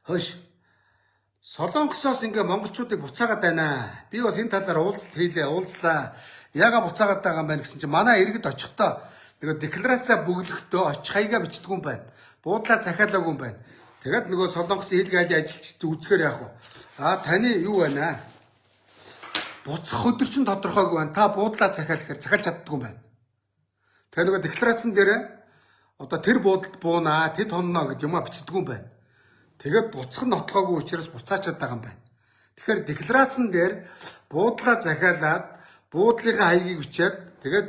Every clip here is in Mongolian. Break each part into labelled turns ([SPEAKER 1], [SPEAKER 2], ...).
[SPEAKER 1] Хойш Солонгосоос ингээ монголчуудыг буцаагаад байна. Би бас энэ талаар уулзалт хийлээ, уулзлаа. Яага буцаагаад байгаа юм байна гэсэн чинь манай иргэд очихдоо нөгөө декларацаа бөглөхдөө очих хаягаа бичдэг юм байна. Буудлаа захиалаагүй юм байна. Тэгээд нөгөө Солонгосын хил гайлын ажилч үзэхээр яах вэ? Аа, таны юу байна? Буцах өдөр чинь тодорхойгүй байна. Та буудлаа захиалахаар захиалж чаддгүй юм байна. Тэгээ нөгөө декларацан дээр одоо тэр буудалд буунаа, тэд хонно гэд юмаа бичдэг юм байна. Тэгээд буцах нь нотлохоогүй учраас буцаачаад байгаа юм байна. Тэгэхээр декларацан дээр буудлаа захиалаад, буудлынхаа хаягийг бичээд, тэгээд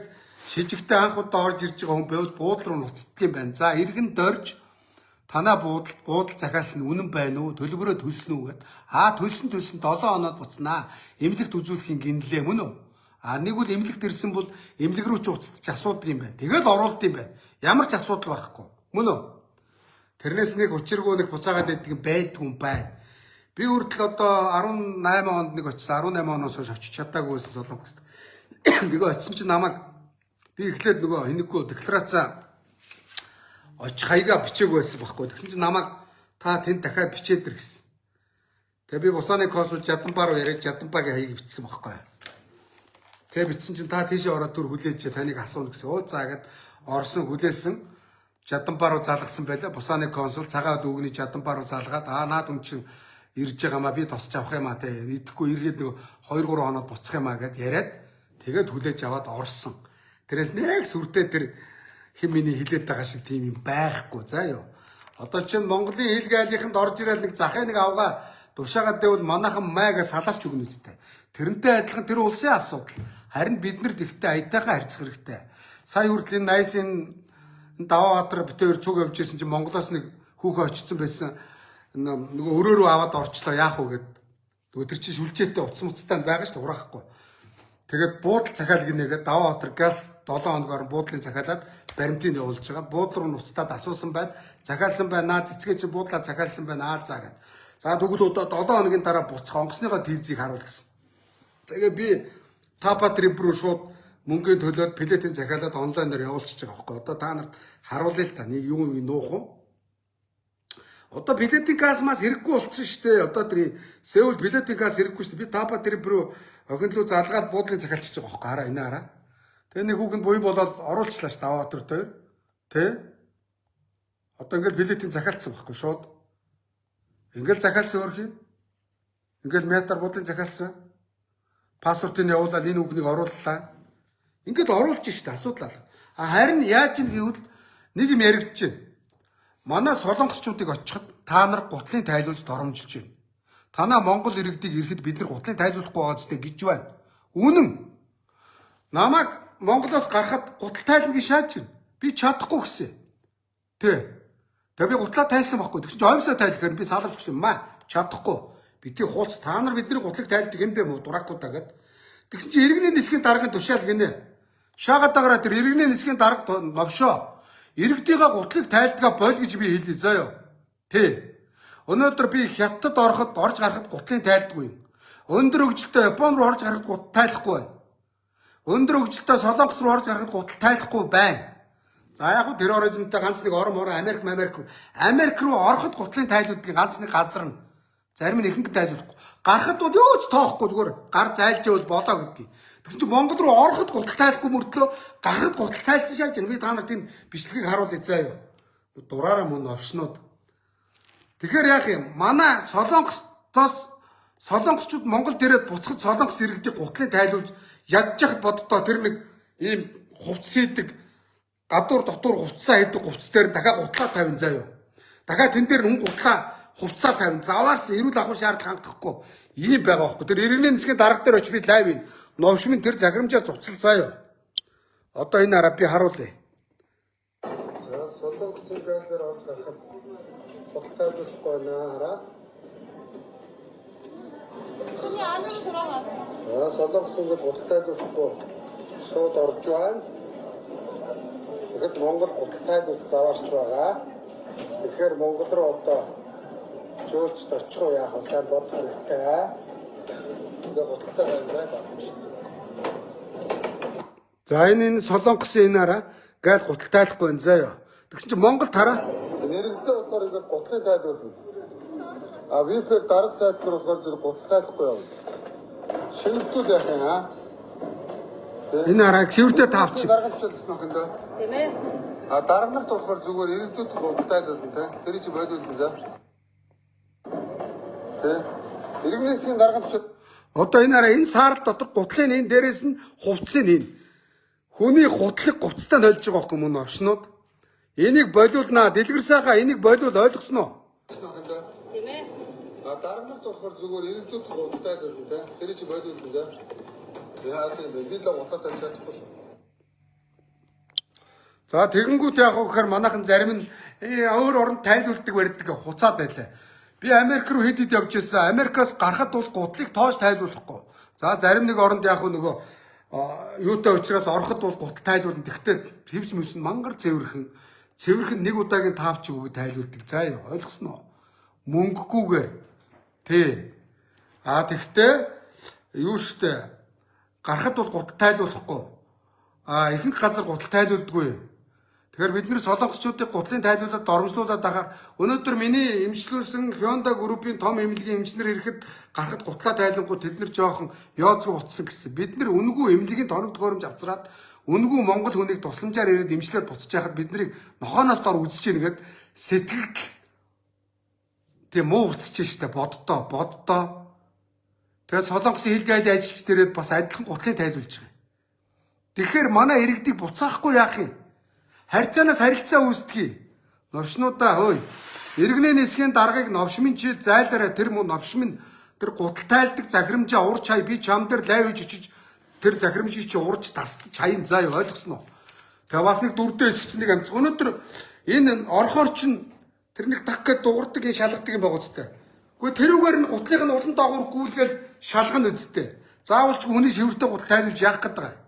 [SPEAKER 1] шижигтэй анх удаа орж ирж байгаа хүн байвал буудал руу нуцдаг юм байна. За, иргэн дорж танаа буудалд буудал захиалсан үнэн байна уу? Төлбөрөө төлсөн үү гэд. Аа, төлсөн, төлсөн, 7 хоноод буцнаа. Эмнэлэгт үзүүлэхийн гинлээ, мөн үү? А нэг үл эмнэлэгт ирсэн бол эмнэлэг рүү ч уцтаж асуудаг юм байна. Тэгэл оруулд юм байна. Ямар ч асуудал байхгүй. Мөн үү? Тэрнээс нэг учиргүй нэг буцаагаад байдаг байдгүй юм байна. Би хүртэл одоо 18 онд нэг очсон. 18 оноос хойш очиж чадаагүй байсан Солонгост. Тэгээ очисон чинь намайг би эхлээд нөгөө хинэггүй декларацаа очих хаягаа бичээгүй байсан байхгүй. Тэгсэн чинь намайг та тэнд дахиад бичээд ир гэсэн. Тэгээ би Бусаны консул Жаданбаа руу яриад Жаданбагийн хаягийг бичсэн байхгүй. Тэгээ бичсэн чинь та тийшээ ороод түр хүлээж таныг асууна гэсэн. Оо за гэд орсон, хүлээсэн. Жаданбаа руу залгасан байлаа. Бусаны консул цагаан дүүгний Жаданбаа руу залгаад, аа, наад хүн чинь ирж байгаа маа, би тосч авах юм а те. Идэхгүй эргээд нэг 2 3 хоноод буцах юм а гэд яриад тэгээд хүлээж аваад орсон. Тэрээс нэг сүртэй тэр хэн миний хилээд байгаа шиг тийм юм байхгүй заа юу. Одоо чинь Монголын хил гайлынханд орж ирэл нэг захын нэг авгаа тушаагаад дэвэл манайхан майга салавч өгнө үстэй. Тэрнтэй адилхан тэр улсын асуудал. Харин бид нар тэгтээ аятайхан харьцах хэрэгтэй. Сая хүртэл энэ Найсын даваа баатар бит хоёр цуг явж ирсэн чинь Монголоос нэг хүүхэн очсон байсан. Нөгөө өрөө рүү аваад орчлоо, яах вэ гэд. Нөгөө тэр чинь шүлжээтэй утас муцтай байгаа шүү дээ, хураахгүй. Тэгээд буудал захиал гинэгээд даваа баатар газ 7 хоногоор буудлын захиалаад баримтыг явуулж байгаа. Буудал руу нуцтаад асуусан байна. Захиалсан байна. Цэцгээ чи буудлаа захиалсан байна. Аа за гэд. За, тэгвэл одоо 7 хоногийн дараа буцах онгоцныхоо тийзийг харуул гэсэн. Тэгээ би Тапа трип рүү шууд мөнгөний төлөөд билетийн захиалаад онлайнаар явуулчихж байгаа байхгүй. Одоо та нарт харуулъя л та. Нэг юм нуух уу? Одоо билетийн касс мас хэрэггүй болцсон шүү дээ. Одоо тэр Сеул билетийн касс хэрэггүй шүү дээ. Би Тапа трип рүү охин руу залгаад буудлын захиалчихж байгаа байхгүй. Хараа, энэ хараа. Тэгээ нэг хүүхэн буян болоод оруулчлаа шүү дээ. Аваа өдөр хоёр. Тэ? Одоо ингээд билетийн захиалцсан байхгүй шууд. Ингээл захиалсан өөрхий. Ингээл метр буудлын захиалсан. Паспортыг явуулаад энэ хүүхнийг орууллаа. Ингээд оруулж штэ, асуудал алга. А харин яаж юм гэвэл нэг юм яригдж байна. Манай солонгосчуудыг очиход та нар гутлын тайлуулж доромжилж байна. Танаа Монгол иргэдийг ирэхэд бид нар гутлын тайлуулахгүй байгаа зү гэж байна. Үнэн. Намайг Монголоос гарахад гутал тайлна гэж шааж байна. Би чадахгүй гэсэн. Тэ. Тэгээ би гутлаа тайлсан байхгүй. Тэгсэн чинь оймсоо тайлахаар би салавч гэсэн юм аа. Чадахгүй. Бидний хууц та нар бидний гутлыг тайлдаг юм бэ мó дуракуудаа гэд. Тэгсэн чинь иргэний нисхийн даргын тушаал гинэ. Шаагаад дагаараа тэр иргэний нисхийн дарга новшоо. Иргэдийнхаа гутлыг тайлдгаа боль гэж би хэлье заяа. Тэ. Өнөөдөр би Хятадд ороход, орж гарахад гутлын тайлдаггүй юм. Өндөр хөгжилтэй Япон руу орж гарахад гутал тайлахгүй байна. Өндөр хөгжилтэй Солонгос руу орж гарахад гутал тайлахгүй байна. За, яг хөө терроризмтай ганц нэг орон морон Америк, Америк руу Америк руу ороход гутлын тайлуудгийн ганц нэг газар нь зарим нь ихэнх тайлуулахгүй. Гарахад бол юу ч тоохгүй, зүгээр гар зайлж ивэл болоо гэдгийг. Тэгсэн чинь Монгол руу ороход гутал тайлахгүй мөртлөө гарахад гутал тайлсан шааж байна. Би та нарт энэ бичлэгийг харуулъя заа юу. Дураараа мөн овшнууд. Тэгэхээр яах юм? Манай Солонгостоос солонгосчууд Монгол дээрээ буцахад солонгос иргэдийг гутлын тайлуулж ядж яхад боддоо тэр нэг ийм хувцс хийдэг, гадуур дотуур хувцсаа хийдэг хувцс дээр дахиад гутлаа тавин заа юу. Дахиад тэн дээр хүн гутлаа хувцсаа тавин. Заваарсан эрүүл ахуй шаардлага хангахгүй ийм байгаа байхгүй. Тэр иргэний нисгийн дарга дээр очиж би лайв ийн. Новшмын тэр захирамжаа цуцал заа юу. Одоо энэ араа би харуулъя. Солонгосын гаалаар орж гарахад гутал тайлуулахгүй байна, хараа.
[SPEAKER 2] 손이 안으로 돌아가세요.
[SPEAKER 1] За, Солонгосын гутал тайлуулахгүй шууд орж байна. Тэгэхэд Монгол гутал тайлуул заваарч байгаа. Тэгэхээр Монгол руу одоо жөөлчд очих уу, яах вэ, сайн бодох хэрэгтэй. Тэгээ гуталтай байна байна. За, энэ Солонгосын энэ араа гайл гутал тайлахгүй байна заа юу. Тэгсэн чинь Монгол тараа. Нэрэгдээ болохоор ингээд гутлын тайлуулна. А VIP-ээр дарга сайд нар болохоор зэрэг гутал тайлахгүй явна. Шивэртүүд яах юм аа? Энэ араа шивэртээ таавчих. Дарга тушаал гэсэн охин доо.
[SPEAKER 2] Тийм ээ.
[SPEAKER 1] А дарга нарт болохоор зүгээр иргэдүүд гутал тайлуулна те. Тэр чи болиулна за. Тэ. Иргэний засгийн дарга тушаал. Одоо энэ араа энэ саарл дотор гутлын энэ дээрээс нь хувцсын энэ. Хүний гутлыг хувцастай нольж байгаа байхгүй мөн оршнууд. Энийг болиулнаа. Дэлгэр сайхаа энийг болиул ойлгосноо. Гэсэн охин доо.
[SPEAKER 2] Тийм ээ.
[SPEAKER 1] А дарга нарт болохоор зүгээр иргэдүүд гутал тайлуулна те. Тэр чи болиулна за. Яа тийм бэ? Би л гутлаа тавьж чадахгүй шүү. За тэгэнгүүт яг уу гэхээр манайхан зарим нь өөр оронд тайлуулдаг барьдаг хуцаад байлаа. Би Америк руу хэд хэд явж ирсэн. Америкаас гарахад бол гутлыг тоож тайлуулахгүй. За зарим нэг оронд яг уу нөгөө юутай учраас ороход бол гутал тайлуулна. Тэгвэл хевс мөс нь мангар цэвэрхэн цэвэрхэн нэг удаагийн таавч үгүй тайлуулдаг. За юу ойлгосноо? Мөнгөгүйгээр тий. А тэгтээ юу штэ гарахад бол гутал тайлуулахгүй. А ихэнх газар гутал тайлуулдаггүй. Тэгэхээр бид нэр солонгосчуудыг гутлын тайлуулаад доромжлуулаад ахаар өнөөдөр миний эмчлүүлсэн Hyundai группийн том эмнэлгийн эмчнэр ирэхэд гарахад гутлаа тайлангуу тэд нар жоохон ёоцгүй утсан гэсэн. Бид нар үнэгүй эмнэлгийн тоног төхөөрөмж авцраад үнэгүй монгол хүнийг тусламжаар ирээд эмчлээд буцаж яхад бид нарыг нохооноос дор үзэж гин гэд сэтгэгдэл тийм муу уцаж штэ боддоо боддоо. Тэгээд солонгосын хил гайлын ажилч дээрээ бас адилхан гутлын тайлуулж байгаа. Тэгэхээр манай иргэдийг буцаахгүй яах юм? Харьцаанаас харилцаа үүсдэхий. Новшнуудаа хөөе. Иргэний нисхийн даргаыг новшмын чи зайлаарай тэр мөн новшмын тэр гутал тайлдаг захирамжаа урч хай би чам дээр лайв хийж очиж тэр захирамжийг чи урж тастаж хаян заа юу ойлгосноо. Тэгээ бас нэг дүрдээ хэсэгч нэг амц. Өнөөдөр энэ орхоор чин тэр нэг так гэд дуурдаг энэ шалгадаг юм байгаа үстэй. Гэхдээ тэрүүгээр нь гутлынх нь улан доогуур гүйлгээл шалгана үстэй. Заавал ч хүний шивэртэй гутал тайлуулж яах гээд байгаа юм.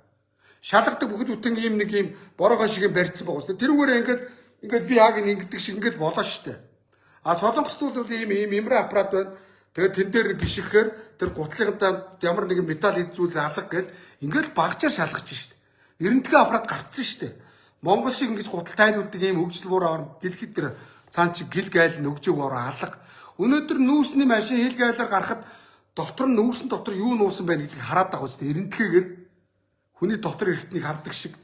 [SPEAKER 1] Шалгадаг бүхэл бүтэн ийм нэг ийм борогоо шиг юм барьцсан байгаа үстэй. Тэрүүгээр ингээд ингээд би яг ингэдэг шиг ингээд болоо штэ. А солонгост бол ийм ийм имрэ аппарат байна. Тэгээд тэн дээр гიშгэхээр тэр гутлынхаа ямар нэгэн металл эд зүйл залга гэл ингээд багжаар шалгаж штэ. 92 аппарат гарцсан штэ. Монгол шиг ингэж гутал тайлуулдаг ийм хөгжил буур орн дэлхийд тэр цаан чи гил гайл нь өгжөг буур алга. Өнөөдөр нүүрсний машин хил гайлаар гарахад дотор нь нүүрсэн дотор юу нуусан байна гэдгийг хараад байгаа үстэй. 92-гээр хүний дотор эргэтнийг хардаг шиг.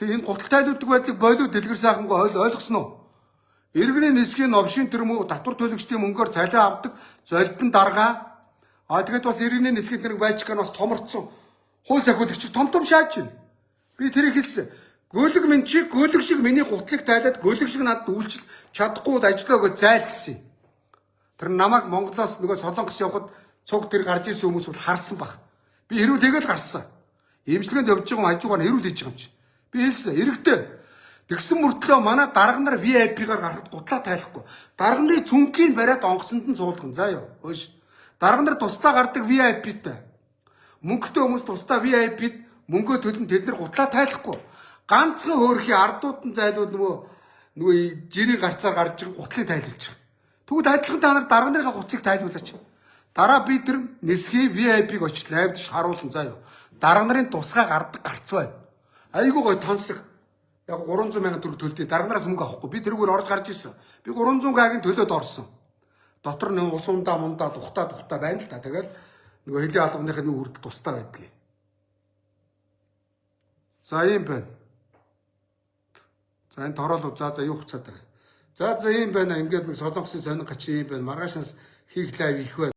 [SPEAKER 1] Тэг энэ гутал тайлуулдаг байдлыг болиу дэлгэр сайхангүй ойлгосноо. Иргэний нисхийн новшин тэр мө татвар төлөгчдийн мөнгөөр цалин авдаг золбин даргаа. А тэгээд бас иргэний нисхийн тэр байчка нь бас томорцсон. Хууль сахиулагч том том шааж байна. Би тэрийг хэлсэн. Гөлөг минь чи гөлөг шиг миний гутлыг тайлаад гөлөг шиг надад үйлчил чадахгүй бол ажиллаа гэж зайл гэсэн. Тэр намайг Монголоос нөгөө Солонгос явхад цуг тэр гарч ирсэн хүмүүс бол харсан баг. Би хэрүүл тэгэл гарсан. Имчилгээнд явж байгаа юм хажуугаар нь хэрүүл хийж байгаа юм чи. Би хэлсэн эрэгтэй. Тэгсэн мөртлөө манай дарга нар VIP-гаар гарахад гутлаа тайлахгүй. Дарга нарын цүнхийг бариад онгоцонд нь суулган. За юу. Хөөш. Дарга нар тусдаа гардаг VIP-тай. Мөнгөтэй хүмүүс тусдаа VIP-д мөнгөө төлөн тэд нар гутлаа тайлахгүй. Ганцхан хөөрхий ардууд нь зайлуул нөгөө жирийн гарцаар гарч байгаа гутлыг тайлуулчих. Тэгвэл адилхан та нар дарга нарын гуцыг тайлуулаач. Дараа би тэр нисхийн VIP-г очиж лайвд харуулсан заа юу. Дарга нарын тусгай гардаг гарц байна. Айгуу гой тансаг. Яг 300 сая төгрөг төлдөг. Дарга нараас мөнгө авахгүй. Би тэрүүгээр орж гарч ирсэн. Би 300 гагийн төлөөд орсон. Дотор нэг ус ундаа мундаа тухтаа тухтаа байна л та. Тэгэл нөгөө хөлийн албаных нэг үрдэл тусдаа байдгийг. За ийм байна. За энэ тороол за юу хуцаад байгаа. За за ийм байна. Ингээд нэг солонгосын сонин гачин ийм байна. Маргаашнаас хийх лайв их байна.